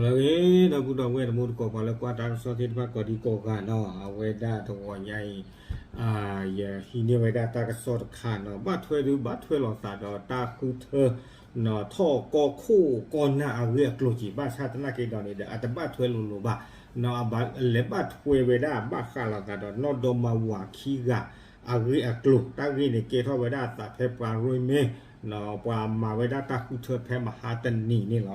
လၢအဂ့ၤ ဒီပုၢ်ဒီဝဲၢ်တံၤသကိး ပှၤလၢကွၢ်တၢ်ကစီၣ်သ့ၣ်တဖၣ်ကိးဒံကိးဂၤနီၤ, အဝဲဒၣ်တဂီၤညါအံၤ ယဟံးန့ၢ်ဝဲဒၣ်တၢ်ကစီၣ်တခါနီၤ, ဘၣ်ထွဲဒုးဘၣ်ထွဲလိာ်သးဒီးတၢ်ဃုထၢ ထီၣ်ကီၢ်ခိၣ်ကီၢ်နၢ်အဂ့ၢ်အကျိၤက့ၤ ဘၣ်ဆၣ်သနာ်က့ဒီးန့ၣ်ဒီး အတဘၣ်ထွဲလိၤလိၤဘၣ်, လဲၤဘၣ်ထွဲဝဲဒၣ်ဘၣ်ဃးလိာ်သးဒီး နီၢ်ဒီမါဝၤခံဂၤ အဂ့ၢ်အကျိၤ, တၢ်ဂ့ၢ်န့ၣ်ကဲထီၣ်ဝဲဒၣ်အသးဖဲပှၤရ့မဲ ပှၤမၤဝဲဒၣ်တၢ်ဃုထၢဖဲမဟါတနံၤန့ၣ်လီၤ.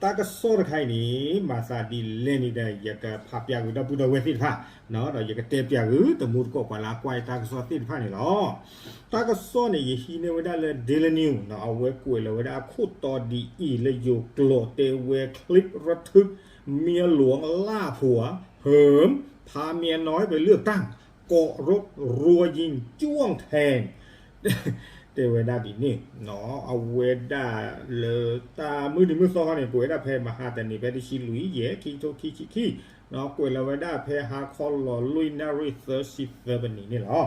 တၢ်ကစီၣ်တခါအံၤန့ၣ် မၤသးဒ်လဲၣ်န့ၣ်ဒီး ယကဖးပျးကွံာ်ဒီပုၢ်ဒီဝဲၢ်သ့ၣ်တဖၣ်, ဒီးယကတဲပျးကွံာ်တံၤသကိးပှၤလၢအကွၢ်တၢ်ကစီၣ်သ့ၣ်တဖၣ်န့ၣ်လီၤ. တၢ်ကစီၣ်န့ၣ် ယဟံးန့ၢ်ဝဲဒၣ်လၢ Daily News နီၤ, အဝဲကွဲးလီၤဝဲဒၣ်အခိၣ်တီဒ်အံၤ လၢယိၤကျိာ်တဲဝဲ คลิประทึกเมียหลวงล่าผัว เหิม พาเมียน้อยไปเลือกตั้ง เกาะรถรัวยิงจ้วงแทง တဲဝဲဒၣ်ဒ်န့ၣ်, အဝဲဒၣ်လၢတၢ်မုၢ်နံၤမုၢ်သီခီန့ၣ် ကွဲးဝဲဒၣ်ဖဲမဟါတနံၤ ဖဲတဆံလွံၢ်ယဲၢ် ခံကထိခံဆံခံ, ကွဲးလီၤဝဲဒၣ်ဖဲဟါခီလီၤလွံၢ်နၣ်ရံၣ်သၢဆံသၢမံးနံးန့ၣ်လီၤ.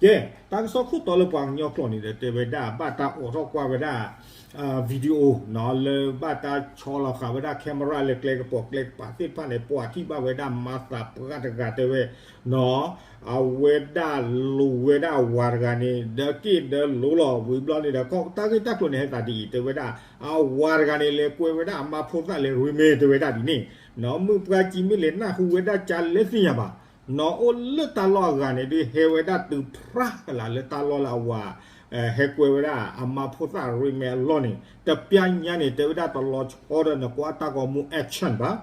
ကဲ, တၢ်ကစီၣ်ခိၣ်တီလၢပှၤကညီကျိာ်န့ၣ်ဒီး တဲဝဲဒၣ်ဘၣ်တၢ်အိးထီၣ်ကွၢ်ဝဲဒၣ် video နီၤ, လၢဘၣ်တၢ်ဆီလီၤဃာ်ဝဲဒၣ် camera လၢကျဲကပိာ်ကျဲကပၤသ့ၣ်တဖၣ်န့ၣ် ပှၤထံၣ်ဘၣ်ဝဲဒၣ်မၤသးပှၢ်တဂၤတဲဝဲ နီၤ, အဝဲဒၣ်လူၤဝဲဒၣ်အဝၤတဂၤန့ၣ် ဒီးက့ၣ်ဒီးလိၤလီၤ. ဝံၤဘျီန့ၣ်ဒီး တၢ်ဂ့ၢ်တၢ်ကျိၤန့ၣ် ဟဲသးဒ်အံၤ တဲဝဲဒၣ် အဝၤတဂၤန့ၣ် လဲၤကွဲဝဲဒၣ်အမါဖိသၣ်လဲၤရ့မဲ တဲဝဲဒၣ်ဒ်န့ၣ်, နီၤ, မုၢ်ပှၢ်ကံမ့ၢ်လဲၤနၢ်ဟူဝဲဒၣ်ကလဲသ့ၣ်ညါဘၣ်, နီၤ, အိၣ်လၢတၢ်လီၢ်အဂၤန့ၣ်ဒုး ဟဲဝဲဒၣ်တုၤဖြးကလာ်လၢတၢ်လီၢ်လၢအဝၤ ဟဲကွဲဝဲဒၣ်အမါဖိသၣ်ရ့မဲအလီၢ်န့ၣ် တပျၢ်ညါန့ၣ် တဲဝဲဒၣ်တလီၤဆီဒီးနကွၢ်တၢ်ဂီၤမူ action ဘၣ်,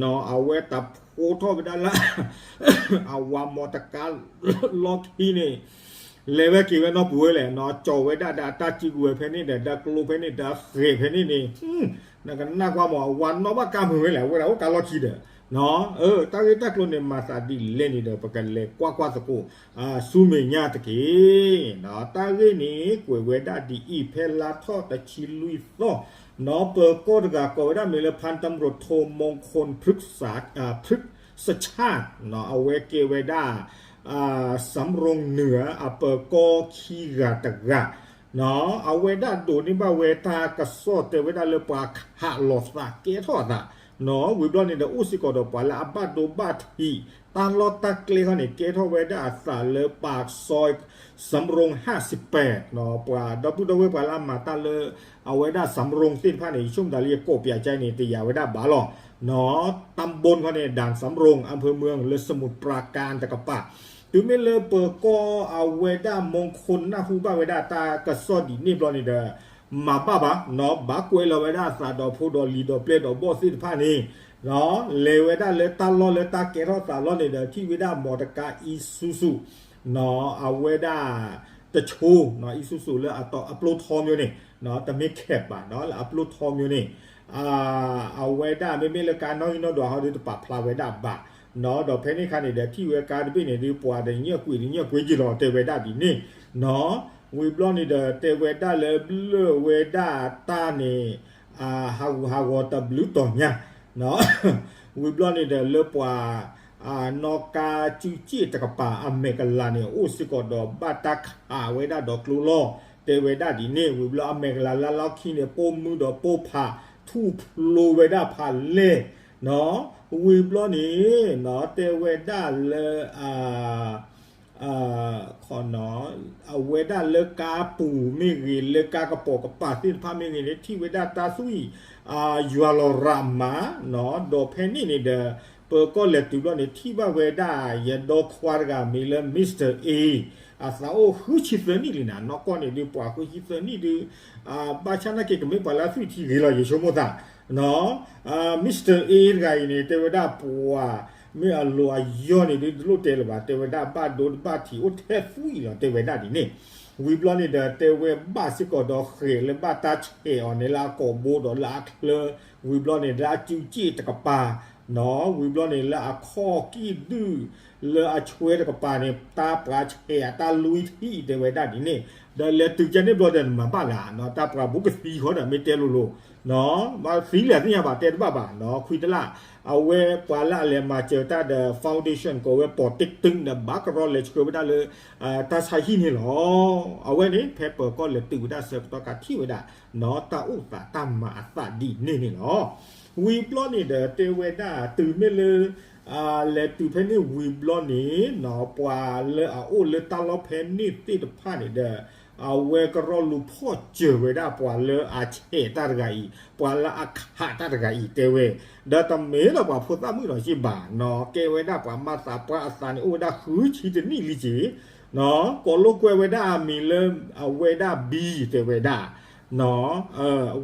နီၤ, အဝဲတၢ်ဖိးထီၣ်ဝဲဒၣ်လၢ အဝၤမီတကါလီၢ်ခံန့ၣ် လဲၤဝဲက့ၤဝဲနီတပူၤဝဲလဲၣ်, နီၤ, ကၠီၤဝဲဒၣ်ဒီးအတၢ်စုကဝဲၤဖဲန့ၣ်ဒီး ဒီးကျိဖဲန့ၣ်ဒီးဃဲၤဖဲန့ၣ်န့ၣ်, နကနၣ်ကွၢ်မး အဝၤနီၣ်ဘၣ်ကါမုာ်ဝဲလဲၣ်, အဝဲဒၣ်အိၣ်ကါလီၢ်ခံဒီး နီၤ, တၢ်ဂ့ၢ်တၢ်ကျိၤန့ၣ် မၤသးဒ်လဲၣ်န့ၣ်ဒီး ပကလဲၤကွၢ်ကွၢ်သကိး ဆူမဲာ်ညါတက့ၢ်. တၢ်ဂ့ၢ်န့ၣ် ကွဲးဝဲဒၣ်ဒ်အံၤ ဖဲလါထီၣ်တဆံလွံၢ်သီ, နီၤ, ပၢၤကီၢ်တဂၤကိးဝဲဒၣ်မ့ၢ်လၢ พันตำรวจโทมงคลพฤกษา พฤกษชาติ နီၤ, အဝဲကဲဝဲဒၣ် สำโรงเหนือ အပၢၤကီၢ်ခံဂၤတဂၤ နီၤ, အဝဲဒၣ်ဒိးန့ၢ်ဘၣ်ဝဲတၢ်ကစီၣ်တဲဝဲဒၣ်လၢပှၤခးလိာ်သးကဲထီၣ်အသး, နီၤ, ဝံၤဘျီန့ၣ်ဒီး အိၣ်စ့ၢ်ကီးဒီးပှၤလၢအဘၣ်ဒိဘၣ်ထံး တၢ်လီၢ်တၢ်ကျဲခီန့ၣ် ကဲထီၣ်ဝဲဒၣ်အသးလၢ ปากซอยสำโรงห้าสิบแปด နီၤ, ပှၤဒီပုၢ်ဒီဝဲၢ်ပှၤလၢအမၤတၢ်လၢ အဝဲဒၣ် สำโรง သ့ၣ်တဖၣ်န့ၣ် ယဆိကမိၣ်တၢ်လၢယကိးပၠးကါန့ၣ် တယာ်ဝဲဒၣ်ဘၣ်လီၤ, နီၤ, ตำบล ခီန့ၣ် ด่านสำโรง อำเภอเมือง လၢ สมุทรปราการ တကပၤ တုၤမ့ၢ်လၢပၢၤကီၢ်အဝဲဒၣ် မူခိၣ် နၢ်ဟူဘၣ်ဝဲဒၣ်တၢ်ကစီၣ်ဒ်န့ၣ်ဘျီန့ၣ်ဒီး မၤဘၣ်ဘၣ် နီၤ, ဘၣ်ကွဲးလီၤဝဲဒၣ်အသးဒီးဖိဒီးလံၤဒီးပျဲၢ်ဒီးဘီၣ်သ့ၣ်တဖၣ်န့ၣ်, နီၤ, လဲၤဝဲဒၣ်လၢတၢ်လီၢ်လၢတၢ်ကဲထီၣ်သးလီၢ်န့ၣ်ဒီး ထံၣ်ဝဲဒၣ်မီတကါ Isuzu နီၤ, အဝဲဒၣ်တဆိ နီၤ, Isuzu လၢအပျိထီမ့ၢ်န့ၣ်, နီၤ, တမ့ၢ် cab ဘၣ် နီၤ, လၢအပျိထီမ့ၢ်န့ၣ် အဝဲဒၣ်မ့မ့ၢ်လၢကါနီၣ်ဂံၢ်နီၣ်ဒွးဟီဒုးတပာ်ဖျါဝဲဒၣ်ဘၣ်, နီၤ, ဒီးဖဲန့ၣ်အခါန့ၣ်ဒီး ထံၣ်ဝဲကါတဘ့ၣ်န့ၣ်ဒုး ပှၤတညၣ်ကွံာ်တညၣ်ကွံာ်က့ၤလီၤ တဲဝဲဒၣ်ဒ်န့ၣ်, နီၤ, ဝံၤဘျီန့ၣ်ဒီး တဲဝဲဒၣ်လၢဘျၢၣ်ဝဲဒၣ်တၢ်န့ၣ် ဟးဂူာ်ဟးဂီၤတဘျုးတီၤညါ, နီၤ, ဝံၤဘျီန့ၣ်ဒီးလၢပှၤ နီၣ်ကါစုစ့ၣ်တကပၤအမဲာ်ကလၤန့ၣ် အိၣ်စ့ၢ်ကီးဒီးဘၣ်တၢ်ခးဝဲဒၣ်ဒီးကျိလီၤ တဲဝဲဒၣ်ဒ်န့ၣ်, ဝံၤဘျီအမဲာ်ကလၤလၢလီၢ်ခံန့ၣ် ပိာ်မုၣ်ဒီးပိာ်ဖး ထူၣ်ဖျိဝဲဒၣ်ဖးလဲၢ်, နီၤ, ဝံၤဘျီန့ၣ် နီၤ, တဲဝဲဒၣ်လၢ ခီနီၤ, အဝဲဒၣ်လၢကါပူၤမ့ၢ်ဂ့ၤ လၢကါကပိာ်ကပၤသ့ၣ်တဖၣ်မ့ၢ်ဂ့ၤန့ၣ် ထံၣ်ဝဲဒၣ်တၢ်သွံၣ် ယွၤလီၤရးမး, နီၤ, ဒီးဖဲန့ၣ်န့ၣ်ဒီး ပၢၤကီၢ်လဲၤတုၤဘျီန့ၣ် ထံၣ်ဘၣ်ဝဲဒၣ်ယဒီခွါတဂၤမ့ၢ်လၢ Mister A အသးအိၣ်ဃုဆံသၢနံၣ်လံနၤ, နီၢ်ကီၢ်န့ၣ်ဒုး ပှၤဃုဆံသၢနံၣ်ဒုး ဘၣ်ဆၣ်နာ်က့ ကမ့ၢ်ပှၤလၢအသွံၣ်ထံဂ့ၤလီၤ ယဆိကမိၣ်သး, နီၤ, Mister A တဂၤအံၤန့ၣ် တဲဝဲဒၣ်ပှၤ မ့ၢ်အလိၤအယီၢ်န့ၣ်ဒုး တလိၣ်တဲလၢၤဘၣ်, တဲဝဲဒၣ်ဘၣ်ဒိဘၣ်ထံးအိၣ်ထဲသွံၣ်လီၤ တဲဝဲဒၣ်ဒ်န့ၣ်, ဝံၤဘျီန့ၣ်ဒီး တဲဝဲဘၣ်စ့ၢ်ကီးဒီးဃဲၤလၢဘၣ်တၢ်ဆဲးအီၤန့ၣ်လၢအကိာ်ဘိဒီးလၢအချၢ, ဝံၤဘျီန့ၣ် လၢအစုစ့ၣ်တကပၤ, နီၤ, ဝံၤဘျီန့ၣ် လၢအခီၣ်ကံၢ်ဒုၣ် လၢအဆွဲတကပၤန့ၣ် တၢ်ပှၤဆဲးအတၢ်လွံၢ်ထံၣ် တဲဝဲဒၣ်ဒ်န့ၣ်, ဒီးလဲၤတုၤကဲန့ၣ်ဘျီဒီးနမၤဘၣ်လၢ်, နီၤ, တၢ်ပှၤဘူးကသံဃီဒီးမ့ၢ်တဲလိၤလိၤ, နီၤ, ဘၣ်သံလဲၣ်သ့ၣ်ညါဘၣ် တဲတဘၣ်ဘၣ်, နီၤ, ခွံတလၢ်, အဝဲပှၤလၢအလဲၤမၤစၢၤတၢ်ဒီး foundation ကိးဝဲပီၣ်တ့ၣ်တုၣ်န့ၣ် ဘၣ်ကရီလဲၤဆှၢဝဲဒၣ်လၢ တၢ်ဆါဟံၣ်န့ၣ်လီၤ. အဝဲန့ၣ် ဖဲပၢၤကီၢ်လဲၤတုၤဝဲဒၣ်ဆၢကတီၢ်ခါထံၣ်ဝဲဒၣ် နီၤ, တၢ်အိၣ်သးတၢ်မၤအသးဒ်န့ၣ်န့ၣ်လီၤ. ဝံၤဘျီန့ၣ်ဒီးတဲဝဲဒၣ် တုၤမ့ၢ်လၢ လဲၤတုၤဖဲန့ၣ်ဝံၤဘျီန့ၣ် ပှၤလၢအအိၣ်လၢတၢ်လီၢ်ဖဲန့ၣ်သ့ၣ်တဖၣ်န့ၣ်ဒီး အဝဲကရီလူၤဖီၣ်စၢၤဝဲဒၣ်ပှၤလၢအဆဲးတၢ်တဂၤအံၤ, ပှၤလၢအခးတၢ်တဂၤအံၤတဲဝဲ, ဒီးတမ့ၢ်ဒီးပှၤဖိသၣ်မုၣ်နီၤစ့ၢ်ဘၣ်နီၤ, ကဲဝဲဒၣ်ပှၤမၤသးပှၢ်အသးန့ၣ် အိၣ်ဝဲဒၣ်ဃုဆံတနံၣ်လံက့ၤ ကိးလိာ်ကွဲဝဲဒၣ်အမံၤလၢ အဝဲဒၣ်ဘံတဲဝဲဒၣ်,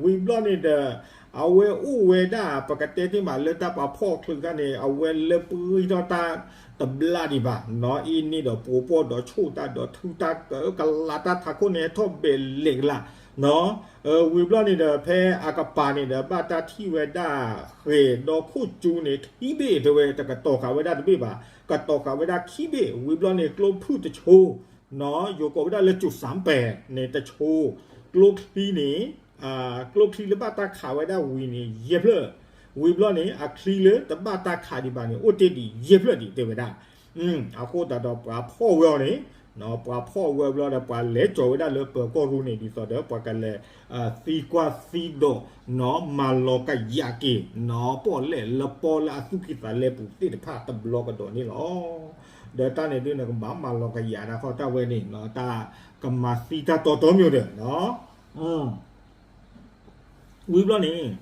ဝံၤဘျီန့ၣ်ဒီး အဝဲအိၣ်ဝဲဒၣ် ပကတဲတ့ၢ်မးလၢတၢ်ပာ်ဖှိၣ်ချုးခါန့ၣ် အဝဲလၢပှဲၤထီၣ်တၢ်တဘျါဒံးဘၣ်နီၤ, အ့န့ၣ်ဒီးပှိၤပှီၢ်ဒီးဆိၣ်တၢ်ဒီးထုတၢ်ကလးတၢ်ထးခိၣ်န့ၣ် ဟဲထီၣ်ဘဲးလဲးကလးနီၤ, ဝံၤဘျီန့ၣ်ဒီး ဖဲအကပၤန့ၣ်ဒီး ဘၣ်တၢ်ထံၣ်ဝဲဒၣ် ဃဲၤဒီခိၣ်ကၠူန့ၣ် ခံဘ့ၣ်တဲဝဲ တကတီၤဃာ်ဝဲဒၣ်တဘ့ၣ်ဘၣ်, ကတီၤဃာ်ဝဲဒၣ်ခံဘ့ၣ်, ဝံၤဘျီန့ၣ် ကျိဖုၣ်တဆိ ယိၤကိးဝဲဒၣ်လၢ ကၠူၤစၣ်ပဲၣ်န့ၣ်တဆိ, ကျိချံန့ၣ် ကျိချံလၢဘၣ်တၢ်ခးဝဲဒၣ်ဝံၤန့ၣ် ယဲၢ်ဖျၢၣ်, ဝံၤဘျီန့ၣ် အချံလၢတဘၣ်တၢ်ခးဒံးဘၣ်န့ၣ် အိၣ်တ့ၢ်ဒံးယဲၢ်ဖျၢၣ်ဒံးတဲဝဲဒၣ်, အဃိသတးဒီးပှၤဖီၣ်ဝဲအီၤန့ၣ်, ပှၤဖီၣ်ဝဲဘျီဒီး ပှၤလဲၤကၠီၤဝဲဒၣ်လၢပၢၤကီၢ်ရူၢ်န့ၣ် ဒ်သိးဒီး ပှၤကလဲၤ သံကွၢ်သံဒိးနီၤ မၤလီၤကယာ်က့ၤနီၤ ပီၣ်လဲၣ်လၢပီလၢအသူၣ်ကံၢ်သးလဲပူၤသ့ၣ်တဖၣ်တဘျီကဒီးန့ၣ်လီၤ. ဒီးတၢ်န့ၣ်ဒုး နကဘၣ်မၤလီၤကယာ်ဒၣ်ခီတၢ်ဝဲန့ၣ်နီၤ တၢ်ကမၤသံတၢ်တီတီမ့ၢ်ဒီးနီၤ ဝံၤဘျီန့ၣ်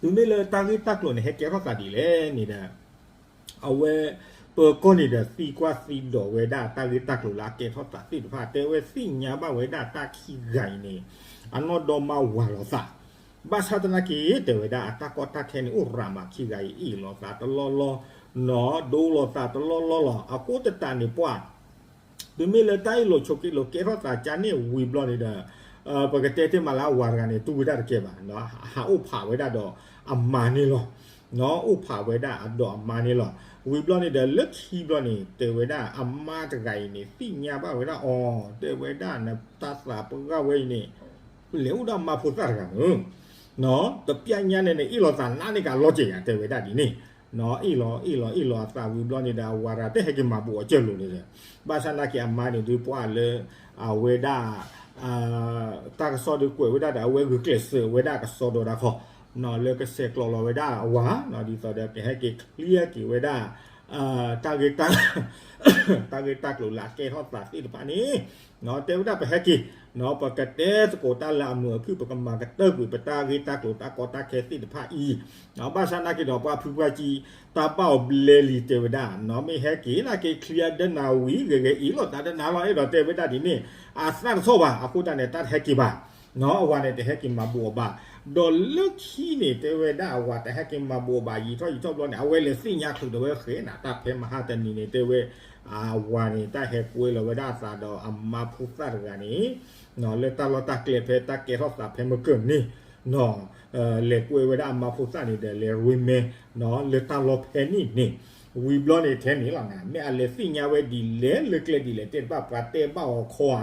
တုၤမ့ၢ်လၢတၢ်ဂ့ၢ်တၢ်ကျိၤန့ၣ် ဟဲကဲထီၣ်သးဒ်လဲၣ်န့ၣ်ဒီး အဝဲ ပၢၤကီၢ်န့ၣ်ဒီး သံကွၢ်သံဒိးဝဲဒၣ်တၢ်ဂ့ၢ်တၢ်ကျိၤလၢအကဲထီၣ်သးသ့ၣ်တဖၣ် တဲဝဲသ့ၣ်ညါဘၣ်ဝဲဒၣ်တၢ်ခံဂၤအံၤန့ၣ် အနီၢ်ဒီမါဝၤလိာ်သး ဘၣ်ဆၣ်သနာ်က့ တဲဝဲဒၣ်အတၢ်ကီတၢ်ခဲန့ၣ် အိၣ်ရၤမးခံဂၤအံၤ အ့ၣ်လိာ်သးတလီၢ်လီၢ်နီၤ ဒိလိာ်သးတလီၢ်လီၢ်လီၤ. အဃိသတးန့ၣ်ပှၢ် တုၤမ့ၢ်လၢတၢ်အ့ၣ်လိာ်ဆိးက့လိာ်ကဲထီၣ်သးကါန့ၣ်ဝံၤဘျီန့ၣ်ဒီး ပကတဲတ့ၢ်မးလၢအဝၤတဂၤန့ၣ် တူၢ်ဝဲဒၣ်တကဲဘၣ်, ဟးအိၣ်ဖးဝဲဒၣ်ဒီးအမါန့ၣ်လီၤ. အိၣ်ဖးဝဲဒၣ်အဒီးအမါန့ၣ်လီၤ. ဝံၤဘျီန့ၣ်ဒီး လၢခံဘျီန့ၣ် တဲဝဲဒၣ်အမါတဂၤအံၤန့ၣ် သ့ၣ်ညါဘၣ်ဝဲဒၣ်အီၤ တဲဝဲဒၣ် နတၢ်သးပှၢ်ဝဲအံၤန့ၣ် လဲၤအိၣ်ဒီးအမါဖိသၣ်တဂၤမ့ၢ် တပျၢ်ညါန့ၣ်န့ၣ် အ့ၣ်လိာ်သးနးန့ၢ်ကလီၤက့ၤယၤ တဲဝဲဒၣ်ဒ်န့ၣ်, အ့ၣ်လိာ်အ့ၣ်လိာ်အ့ၣ်လိာ်အသးဝံၤဘျီန့ၣ်ဒီး အဝၤတဂၤတဟဲက့ၤမၤဘူးအီၤကၢၢ်လိာ်န့ၣ်ဒီး ဘၣ်ဆၣ်သနာ်က့အမါန့ၣ်ဒုးပှၢ်လၢ အဝဲဒၣ် တၢ်ကစီၣ်ဒုးကွဲးဝဲဒၣ်ဒီး အဝဲဂုာ်ကျဲးစၢးဝဲဒၣ်ကစီဒီဒၣ်ခီ လၢကဆဲးကျိးလီၤဝဲဒၣ်အဝၤ ဒ်သိးဒီးကဟဲက့ၤချ့က့ၤဝဲဒၣ် တၢ်ဂ့ၢ် တၢ်ဂ့ၢ်တၢ်ကျိၤလၢအကဲထီၣ်သးသ့ၣ်တဖၣ်န့ၣ် တဲဝဲဒၣ်ပဟဲက့ၤ ပကတဲသကိးတၢ်လၢအမုာ်အခုၣ် ပကမၤကတၢၢ်ကွံာ်ပတၢ်ဂ့ၢ်တၢ်ကျိၤတၢ်ကီတၢ်ခဲသ့ၣ်တဖၣ်အံၤ ဘၣ်ဆၣ်သနာ်က့ဒီး ပှၤဖုပှၢ်ကံ တၢ်ဘၣ်အီၤဘျဲလံတဲဝဲဒၣ် မ့ၢ်ဟဲက့ၤသနာ်က့ချ့ဒၣ်နၤဝံၤ ဂဲၤဂဲၤအ့ၣ်လိာ်သးဒၣ်နၤလီၤ အဲၣ်ဒိးတဲဝဲဒၣ်ဒ်န့ၣ် အသၣ်တထီၣ်ဘၣ် အဃိသတးန့ၣ် တၢ်တဟဲက့ၤဘၣ် အဝၤန့ၣ်တဟဲက့ၤမၤဘူးအီၤဘၣ်. ဒီးလၢခံန့ၣ် တဲဝဲဒၣ်အဝၤတဟဲက့ၤမၤဘူးအီၤဘၣ် ယံာ်ထီၣ်ယံာ်ထီၣ်ဘျီန့ၣ် အဝဲလဲၤသ့ၣ်ညါချုးဒီးဝဲဃဲနၤ တၢ်ဖဲမဟါတနံၤန့ၣ် တဲဝဲ အဝၤန့ၣ် တၢ်ဟဲကွဲလီၤဝဲဒၣ်အသးဒီးအမါဖိသၣ်တဂၤန့ၣ် လၢတၢ်လီၢ်တၢ်ကျဲဖဲတၢ်ကဲထီၣ်သးဖဲမကၢၢ်န့ၣ် လဲၤကွဲဝဲဒၣ်အမါဖိသၣ်န့ၣ်ဒီး လဲၤရ့မဲ လၢတၢ်လီၢ်ဖဲန့ၣ်န့ၣ် ဝံၤဘျီန့ၣ်ထဲန့ၣ်လီၤ မ့ၢ်အလဲၤသ့ၣ်ညါဝဲဒ်လဲၣ် လၢကျဲဒ်လဲၣ် တဲတဘၣ် ပှၤတဲဘၣ်အီၤခီဧါ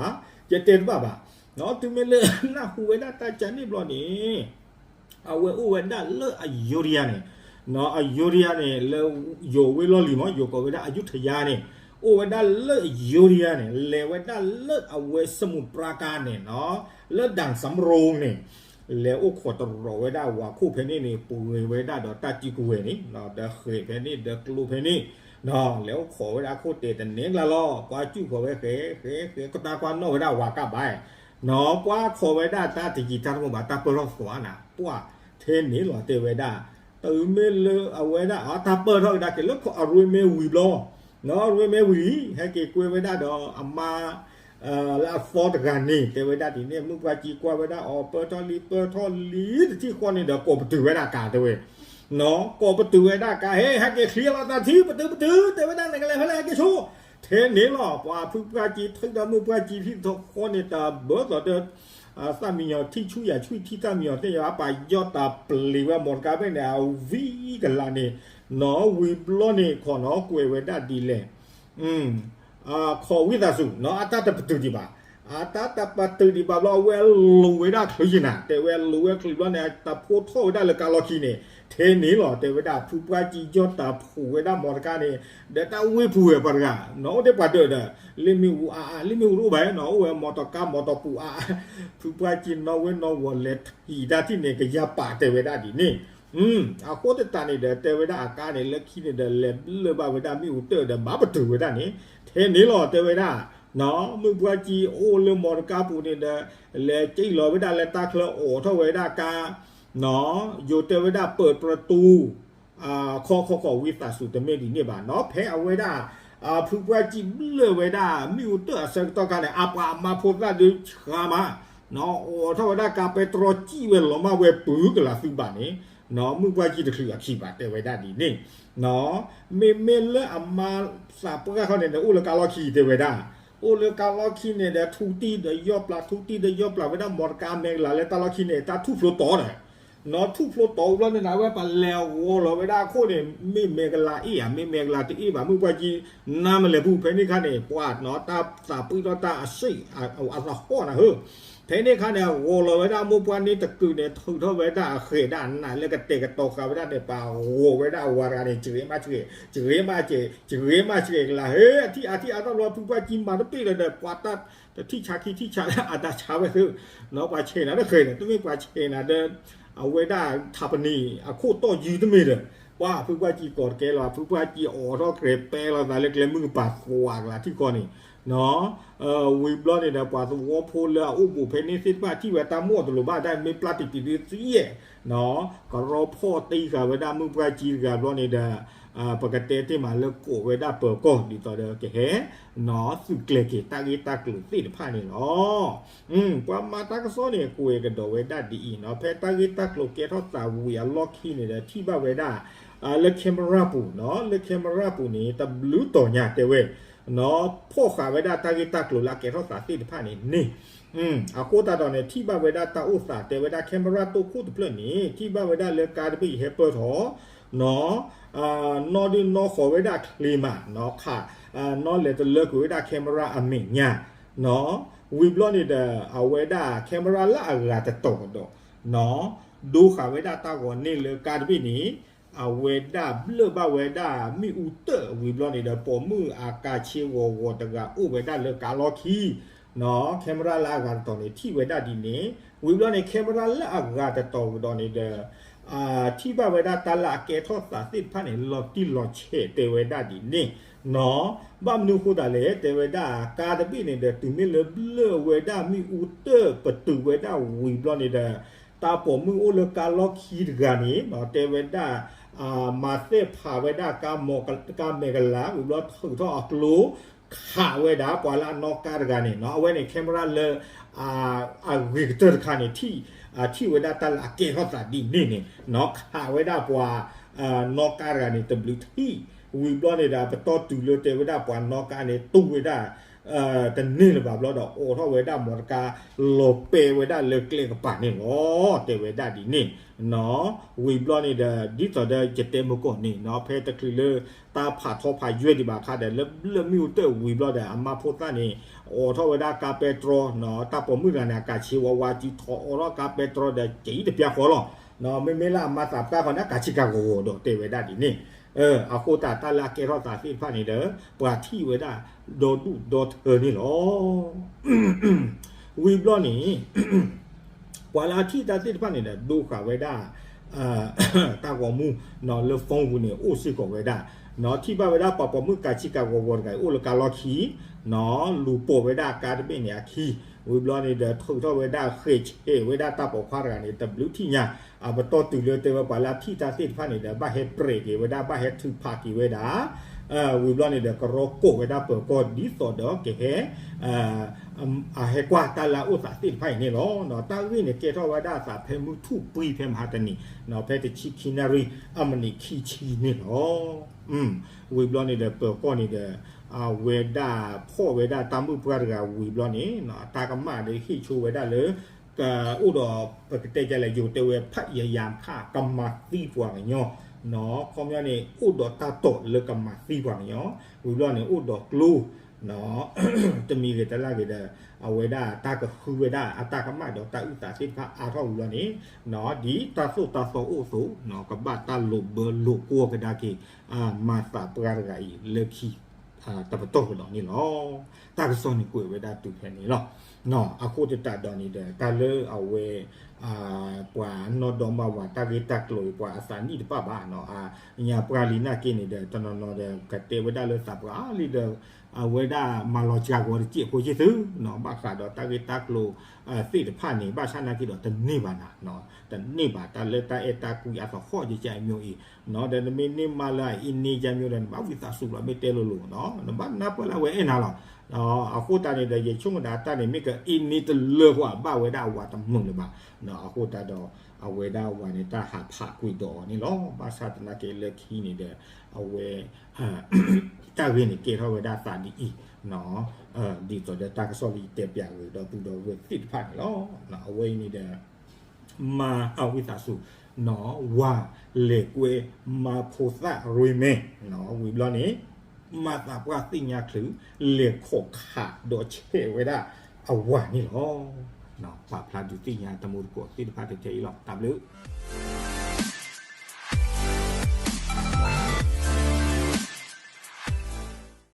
ယတဲတဘၣ်ဘၣ်. တုၤမ့ၢ်လၢနၢ်ဟူဝဲဒၣ်တၢ်ကါန့ၣ်ဘျီန့ၣ် အဝဲအိၣ်ဝဲဒၣ်လၢအယိဒယါန့ၣ် အယိဒယါန့ၣ် လၢယိၤဝ့ၢ်လီၢ်လံၤမ့ၢ် ယိၤကိးဝဲဒၣ်အယုထယါန့ၣ် အိၣ်ဝဲဒၣ်လၢအယိဒယါန့ၣ် လဲၤဝဲဒၣ်လၢအဝဲစမုၢ်ပြါကါန့ၣ် လၢဒၣ်စၣ်မရိန့ၣ် လဲၤအိၣ်ခိးတရီၤဝဲဒၣ်ဝၤခိၣ်ဖဲန့ၣ်န့ၣ် ပှ့ၤဝဲဒၣ်ဒီးတၢ်စုကဝဲၤန့ၣ် ဒီးဃဲၤဖဲန့ၣ် ဒီးကျိဖဲန့ၣ် လဲၤအိၣ်ခိးဝဲဒၣ်ခိၣ်တဲာ်တန့ၢ်ကျါလီၤ ပှၤစုၣ်ခိးဝဲဃဲၤဃဲၤဃဲၤ ကတၢၢ်ကွၢ်နီၣ်ဝဲဒၣ်ဝၤကၢ်ဘၣ် နီၢ်ပှၤခိးဝဲဒၣ်တၢ်တယံာ်တၢ်တမီၢ်ဘၣ် တၢ်ပၢၢ်ထီၣ်သွးနၤ ပှၢ်ထဲန့ၣ်လီၤတဲဝဲဒၣ် တုၤမ့ၢ်လၢအဝဲဒၣ်အတၢ်ပၢၢ်ထီၣ်ကဒါက့ၤလၢအရ့မဲဝံၤဘျီ နီၢ်ရ့မဲဝံၤ ဟဲက့ၤကွဲဝဲဒၣ်ဒီးအမါ လၢအသီတဂၤန့ၣ် တဲဝဲဒၣ်ဒ်န့ၣ် မုၢ်ပှၢ်ကံကွၢ်ဝဲဒၣ်အီၤ ပၢၢ်ထီၣ်လံ ပၢၢ်ထီၣ်လံ တထံၣ်ဃီန့ၣ်ဒီး ကိးပတုာ်ဝဲဒၣ်ကါတဲဝဲ နီၢ်ကိးပတုာ်ဝဲဒၣ်ကါ ဟဲ ဟဲက့ၤချံလီၤတၢ်ထံ ပတုာ်ပတုာ် တဲဝဲဒၣ် နကလဲၤဖဲလဲၣ်ဟဲက့ၤဆိ ထဲန့ၣ်လီၤ ပှၤဖုပှၢ်ကံ ထုးဒီးမုၢ်ပှၢ်ကံ ထံၣ်တထံၣ်ဃီန့ၣ် တဘၣ်သိးဒီး သၣ်မံယီၤထံၣ်ဆူယၤဆူထံၣ်သၣ်မံယီၤသ့ၣ်ယၤ ပာ်ယီၢ်တၢ်ပျံၤဝဲမီတကါဖဲန့ၣ် အဝံကလးန့ၣ် နီၢ်ဝံၤဘျီန့ၣ် ခိးနီၢ်ကွဲးဝဲဒၣ်ဒ်လဲၣ် ခိးဝံသးစူၤ နီၢ်အတၢ်တပတုာ်ဒံးဘၣ် အတၢ်တပတုာ်ဒံးဘၣ်ဘျီ အဝဲလိၤဝဲဒၣ်ချုးယံၤနၤ တဲဝဲလိၤဝဲချုးဘျီန့ၣ် တၢ်ဖိထီၣ်ဝဲဒၣ်လၢကါလီၢ်ခံန့ၣ် ထဲန့ၣ်လီၤ တဲဝဲဒၣ် ဖုပှၢ်ကံယီၢ်တၢ်ဖှူးဝဲဒၣ်မီတကါန့ၣ် ဒီးတၢ်ဝ့ၢ်ပူၤဝဲပှၤတဂၤ နီၢ်အိၣ်ဒၣ်ပှၤဒၢးဒီး လ့ၣ်မ့ၣ်အူအါအါ လ့ၣ်မ့ၣ်အူတအိၣ်ဘၣ်နီၢ် အိၣ်ဝဲမီတီကါမီတီပူၤအါအါ ဖုပှၢ်ကံနီၢ်ဝ့ၢ်နီၢ်ဝီၤလဲၤထံၣ်တၢ်ထံၣ်န့ၣ် ကယၤပာ်တဲဝဲဒၣ်ဒ်န့ၣ် အဃိသတးန့ၣ်ဒီး တဲဝဲဒၣ်အကါန့ၣ် လၢခံန့ၣ်ဒီး လဲၤဘျၢၣ်ဘၣ်ဝဲဒၣ်မ့ၣ်အူတၢၣ်ဒီး ဘၣ်ပတုာ်ဝဲဒၣ်န့ၣ် ထဲန့ၣ်လီၤ တဲဝဲဒၣ်. မုၢ်ပှၢ်ကံအိၣ်လၢမီတကါပူၤန့ၣ်ဒီး လဲၤကံၣ်လီၤဝဲဒၣ်လၢတၢ်ချၢအိးထီၣ်ဝဲဒၣ်ကါ ယိၤတဲဝဲဒၣ်ပၢၢ်ပြတူ ခီခီခီ ဝံသးစူၤ တမ့ၢ်ဒ်န့ၣ်ဘၣ်နီၤ. ဖဲအဝဲဒၣ် ဖုပှၢ်ကံဘျၢၣ်ဝဲဒၣ် မ့ၣ်အူတၢၣ်အဆၢကတီၢ်ခါန့ၣ် အပှၤအမါဖိသၣ်ဒုးဆှါမး အိးထီၣ်ဝဲဒၣ်ကါပဲတြီ ကံၣ်ဝဲလီၤမၢ်ဝဲ ပုၢ်ကလးသုဘၣ်န့ၣ် မုၢ်ပှၢ်ကံတချုးအခံဘၣ် တဲဝဲဒၣ်ဒ်န့ၣ်. မ့မ့ၢ်လၢအမါသးပှၢ်ခီန့ၣ်ဒီး အိၣ်လၢကါလီၢ်ခံ တဲဝဲဒၣ်, အိၣ်လၢကါလီၢ်ခံန့ၣ်ဒီး ထူတံၢ်ဒီးယီၢ်ပျၢ် ထူတံၢ်ဒီးယီၢ်ပျၢ်ဝဲဒၣ် မီတကါမဲကလးလၢတၢ်လီၢ်ခံန့ၣ် တၢ်ထူၣ်ဖျိတီၤဒီး နီၢ်ထူၣ်ဖျိတီၤဘျီန့ၣ် အဝဲပှၤလဲၤဂီၤလီၤဝဲဒၣ်အခိၣ်န့ၣ် မ့ၢ်မဲကလးအ့ၣ်ဧါ မ့ၢ်မဲကလးတအ့ၣ်ဘၣ် မုၢ်ပှၢ်ကံ နါမလဲၤပူၤ ဖဲန့ၣ်ခါန့ၣ် ပှၤနီၤ တၢ်သးပှံၢ်ထီၣ်တၢ်အစ့ၣ် အသဟီၣ်နၤဧၢ. ဖဲန့ၣ်ခါန့ၣ် အဂီၤလီၤဝဲဒၣ်မိၢ်ပှၢ်န့ၣ်တကုာ်န့ၣ် ထုးထီၣ်ဝဲဒၣ်အဃဲၤဒၣ်နးလၢကတဲာ်ကတီၤဃာ်ဝဲဒၣ်န့ၣ် ပှၤဂီၤဝဲဒၣ်အဝၤတဂၤန့ၣ် စှဲးမးစှဲး စှဲးမးစှဲး စှဲးမးစှဲးကလး ဟဲ အထံၣ်အါထံၣ်အါထီၣ်လီၤ ဖုပှၢ်ကံမၤတပ့ၢ်လၢၤဒီး ပှၤတၢ် တထံၣ်ဆါခံထံၣ်ဆါလၢအတၢ်ဆါဝဲသ့, နီၤ ပှၤဆဲးနၤတဃဲၤန့ၣ် တမ့ၢ်ပှၤဆဲးနၤဒီး အဝဲဒၣ်ထးပနံာ်အခိၣ်တီၢ်ယုၢ်တမ့ၢ်ဒီး ပှၤဖုပှၢ်ကံကိးတကဲလီၤ ဖုပှၢ်ကံအိးထီၣ်ကြဲးပဲလီၤသးလၢကျဲမုၢ်ကပၤ သွးကလးထံကီၢ်န့ၣ် နီၤ ဝံၤဘျီန့ၣ်ဒီး ပှၤသဝီဖိလၢအအိၣ်ဘူးဖဲန့ၣ်သ့ၣ်တဖၣ်ထံၣ်ဝဲတၢ်မိၣ်အတလိၤဘၣ်ဒၣ် မ့ၢ်ပျၢ်တံၢ်ပံၤဒုးသံအဲၣ် နီၤ ကရီဖီၣ်တံၢ်ဃာ်ဝဲဒၣ်မုၢ်ပှၢ်ကံတဂၤဘျီန့ၣ်ဒီး ပကတဲတ့ၢ်မးလၢကိးဝဲဒၣ်ပၢၤကီၢ် ဒ်သိးဒီးကဟဲ နီၤ သုးကျဲၤက့ၤတၢ်ဂ့ၢ်တၢ်ကျိၤသ့ၣ်တဖၣ်န့ၣ်လီၤ. ပှၤမၤတၢ်ကစီၣ်န့ၣ် ကွဲးကဒီးဝဲဒၣ်ဒ်အံၤနီၤ ဖဲတၢ်ဂ့ၢ်တၢ်ကျိၤကဲထီၣ်သးဝံၤအလီၢ်ခံန့ၣ်ဒီး ထံၣ်ဘၣ်ဝဲဒၣ် လၢ camera ပူၤနီၤ လၢ camera ပူၤန့ၣ် တဘျုးတီၤညါတဲဝဲ နီၤ ဖီၣ်ဃာ်ဝဲဒၣ်တၢ်ဂ့ၢ်တၢ်ကျိၤလၢအကဲထီၣ်သးသ့ၣ်တဖၣ်န့ၣ်န့ၣ် အဃိသတးဒီးန့ၣ် ထံၣ်ဘၣ်ဝဲဒၣ်တၢ်အိၣ်သးတဲဝဲဒၣ် camera တိၢ်ခိၣ်တဖျၢၣ်န့ၣ် ထံၣ်ဘၣ်ဝဲဒၣ်လၢကါတဘ့ၣ်အံၤဟဲပၢၢ်ထီၣ် နီၤ နီၣ်ဒုၣ်နီၣ်ဃီၤဝဲဒၣ်ချ့မး နီၤ ခး နီၣ်လဲၤတလၢကွံာ်ဝဲဒၣ် camera အမဲာ်ညါ နီၤ ဝံၤဘျီန့ၣ်ဒီး အဝဲဒၣ် camera လၢအဂၤတတီၤကဒီး နီၤ ဒိဃာ်ဝဲဒၣ်တၢ်ဂီၤန့ၣ်လၢကါတဘ့ၣ်န့ၣ် အဝဲဒၣ်ဘျၢၣ်ဘၣ်ဝဲဒၣ်မ့ၣ်အူတၢၣ်ဝံၤဘျီန့ၣ်ဒီး ပိာ်မုၣ်အကၤဆ့ဂီၤဂီၤတဂၤအိၣ်ဝဲဒၣ်လၢကါလီၢ်ခံ နီၤ camera လၢအဂၤတတီၤန့ၣ် ထံၣ်ဝဲဒၣ်ဒ်န့ၣ် ဝံၤဘျီန့ၣ် camera လၢအဂၤတတီၤကဒီးန့ၣ်ဒီး ထံၣ်ဘၣ်ဝဲဒၣ်တၢ်လၢအကဲထီၣ်သးသ့ၣ်တဖၣ်န့ၣ် လီၤတံၢ်လီၤဆဲးတဲဝဲဒၣ်ဒ်န့ၣ် နီၤ ဘၣ်မနုၤဃိသတးလဲၣ် တဲဝဲဒၣ် ကါတဘ့ၣ်န့ၣ်ဒီး တုၤမ့ၢ်လၢဘျၢၣ်ဝဲဒၣ်မ့ၣ်အူတၢၣ်ပတုာ်ဝဲဒၣ်ဝံၤဘျီန့ၣ်ဒီး တၢ်ပိာ်မုၣ်အိၣ်လၢကါလီၢ်ခံတဂၤန့ၣ် နီၤ တဲဝဲဒၣ် မၤသ့ၣ်ဖးဝဲဒၣ် ကါမဲာ်ကလး ဝံၤဘျီထုးထီၣ်အကျိ ခးဝဲဒၣ်ပှၤလၢအနီၣ်ကါတဂၤန့ၣ် နီၤ အဝဲန့ၣ် camera လၢ အဂ့ၤကတၢၢ်တခါန့ၣ် ထံၣ် ထံၣ်ဝဲဒၣ်တၢ်လၢအကဲထီၣ်သးဒ်န့ၣ်န့ၣ် နီၤ ခးဝဲဒၣ်ပှၤ နီၣ်ကါတဂၤန့ၣ် တဘျုးထံၣ် ဝံၤဘျီန့ၣ်ဒီး ပတီၢ်တုၤလၢတဲဝဲဒၣ်ပှၤနီၣ်ကါန့ၣ် တူၢ်ဝဲဒၣ် တန့ၢ်လၢၤဘၣ်ဘျီဒီး အိးထီၣ်ဝဲဒၣ်မီတကါ လီၤပဲာ်ဝဲဒၣ်လၢကျဲကပၤန့ၣ်လီၤ တဲဝဲဒၣ်ဒ်န့ၣ် နီၤ ဝံၤဘျီန့ၣ်ဒီး ဒ်သိးဒီးယတဲမုၢ်ကီၢ်န့ၣ် နီၤ ဖဲတချုးလၢ တၢ်ဖးထီဖးယွဲၢ်ဒံးဘၣ်အခါဒီး လၢဘျၢၣ်မ့ၣ်အူတၢၣ်ဝံၤဘျီဒီး အမါဖိသၣ်န့ၣ် အိးထီၣ်ဝဲဒၣ်ကါပဲတြီ နီၤ တၢ်ပိာ်မုၣ်တဂၤန့ၣ် အကၤဆ့ဝါဝါ စုထီၣ်အိးထီၣ်ကါပဲတြီဒီး က့ၤတပျၢ်ဃီလီၤ နီၤ မ့မ့ၢ်လၢအမါသးပှၢ်ဃီန့ၣ် ကၤဆ့ကၤဂီၤဂီၤဒီးတဲဝဲဒၣ်ဒ်န့ၣ် အဃိသတးတၢ်လၢအကဲထီၣ်သးသ့ၣ်တဖၣ်န့ၣ်ဒီး ပှၤထံၣ်ဝဲဒၣ် ဒီဒူၣ်ဒီထၢန့ၣ်လီၤ ဝံၤဘျီန့ၣ် ပှၤလၢအထံၣ်တၢ်သ့ၣ်တဖၣ်န့ၣ်ဒီး ဒိဃာ်ဝဲဒၣ် တၢ်ဂီၤမူ နီၤ လၢ phone ပူၤန့ၣ် အိၣ်စ့ၢ်ကီးဝဲဒၣ် နီၤ ထံၣ်ဘၣ်ဝဲဒၣ်ပှၤပိာ်မုၣ်ကၤဆ့ကၤဂီၤဂီၤတဂၤအံၤ အိၣ်လၢကါလီၢ်ခံ နီၤ လူၤပိာ်ဝဲဒၣ်ကါတဘ့ၣ်န့ၣ်အခံ ဝံၤဘျီန့ၣ်ဒီး ထုးထီၣ်ဝဲဒၣ်ဃဲးဆဲးဝဲဒၣ်တၢ်ပိာ်ခွါတဂၤန့ၣ် တဘျုးထံၣ်ညါ အပတီၢ်တုၤလၢတဲဝဲပှၤလၢအထံၣ်တၢ်သ့ၣ်တဖၣ်န့ၣ်ဒီး ဘၣ်ဟဲပြဲးက့ၤဝဲဒၣ် ဘၣ်ဟဲထုးဖးက့ၤဝဲဒၣ် ဝံၤဘျီန့ၣ်ဒီး ကရီကိးဝဲဒၣ်ပၢၤကီၢ်ဒ်သိးဒီးကဟဲ အဟဲကွၢ်တၢ်လၢအအိၣ်သးသ့ၣ်တဖၣ်အံၤန့ၣ်လီၤ. တၢ်ဂ့ၢ်န့ၣ်ကဲထီၣ်ဝဲဒၣ်အသးဖဲမုၢ်ထူၣ်ပှံၤဖဲမဟါတနံၤ ဖဲတဆံခံနၣ်ရံၣ် အမံးနံးခံဆံန့ၣ်လီၤ. ဝံၤဘျီန့ၣ်ဒီး ပၢၤကီၢ်န့ၣ်ဒီး အဝဲဒၣ်ဖီၣ်ဝဲဒၣ်တၢ်မုၣ်ပှၢ်တဂၤဝံၤဘျီန့ၣ် တၢ်ကမၣ်ဒီးဟ့ၣ်ဆိဝဲဒၣ်လၢ အိၣ်ဒီး ပကတဲဒ်လဲၣ် ယိၤတဲဝဲ ဖးယယၤခါ ကမၤသံပှၤကညီ ခီပညီန့ၣ် အိၣ်ဒီးတၢ်တိာ်လၢကမၤသံပှၤကညီ ဝံၤဘျီန့ၣ် အိၣ်ဒီးကျိ တမံၤဂ့ၤတလၢ်ဂ့ၤဒီး အဝဲဒၣ်တၢ်ကဃုဝဲဒၣ်အတၢ်ကမၣ်ဒီးတၢ်အုၣ်သးသ့ၣ်တဖၣ်အါထီၣ်ဝံၤဘျီန့ၣ် ဒ်တၢ်သိၣ်တၢ်သီအိၣ်အသိး ကဘၣ်တၢ်လိာ်ဘၢလိာ်ကွီၢ်ကဒါက့ၤ မၤသးပှၢ်တဂၤအံၤလၢခံ တပတီၢ်ကဒီးန့ၣ်လီၤ. တၢ်ကစီၣ်န့ၣ်ကွဲးဝဲဒၣ်တုၤဖဲန့ၣ်လီၤ. အဃိသတးဒီးန့ၣ်ဒီး တၢ်လၢအဝဲ ပှၤနီၢ်ဒီမါဝၤတၢ်ဂ့ၢ်တၢ်ကျိၤအံၤ ပှၤအသးနံၣ်တပၣ်ဘၣ်နီၤ. ညါပှၢ်လံနာ်က့န့ၣ်ဒီး တနီၤနီၤဒီး ကတဲဝဲဒၣ်လၢသးပှၢ်လံဒီး အဝဲဒၣ်မၤလီၤစှၤကီးတစဲးဖိယ့ၢ်သုနီၤ. ဘၣ်ဃးဒီးတၢ်ဂ့ၢ်တၢ်ကျိၤသ့ၣ်တဖၣ်န့ၣ် ဘၣ်ဆၣ်နာ်က့ဒီးတန့ၢ်ဘၣ်နၤ, တန့ၢ်ဘၣ်တၢ်လၢတၢ်အဲၣ်တၢ်ကွံအသဟီၣ်ကကဲအမျိုးအံၤနီၤ. ဒီးနမ့ၢ်န့ၢ်မါလၢအအံၤန့ၢ်ကဲမျိုးဒီး နဘၣ်ဝံသးစူၤလီၤ မ့ၢ်တဲလိၤလိၤနီၤ, နဘၣ်နၢ်ပၢၢ်လၢအဝဲအဲၣ်နၤလီၤ. အဃိသတးန့ၣ်ဒီး ယဆိကမိၣ်ဒၣ်တၢ်န့ၣ် မ့ၢ်ကအံၤန့ၢ်တလၢဃီ အဘၣ်ဝဲဒၣ်အဝၤတမုာ်လၢၤဘၣ်. အဃိသတးဒီး အဝဲဒၣ်ဝၤန့ၣ် တၢ်ဟးဖးကွံာ်ဒီးအီၤန့ၣ်လီၤ. ဘၣ်ဆၣ်သနာ်က့လၢခံန့ၣ်ဒီး အဝဲ တၢ်ဂ့ၢ်န့ၣ်ကဲထီၣ်ဝဲဒၣ်သးဒ်အံၤ, ဒ်သိးဒီးတၢ်ကစီၣ်လၢယတဲပျးဂ့ၤဒီး ပုၢ်ဒီးဝဲၢ်သ့ၣ်တဖၣ်န့ၣ်လီၤ. အဝဲအံၤန့ၣ်ဒီး မါအဝံသးစူၤနီၤ, ဝၤလဲၤကွဲမါဖိသၣ်ရ့မဲ, ဝံၤဘျီန့ၣ် မၤသးပှၢ်သ့ၣ်ညါချုး လဲၤခိးခးဒီးဆဲးဝဲဒၣ်အဝၤန့ၣ်လီၤ. ပာ်ဖျါဒုးသ့ၣ်ညါတမူတကိးသ့ၣ်တဖၣ်ထဲအံၤလီၤ. တၢ်ဘျုး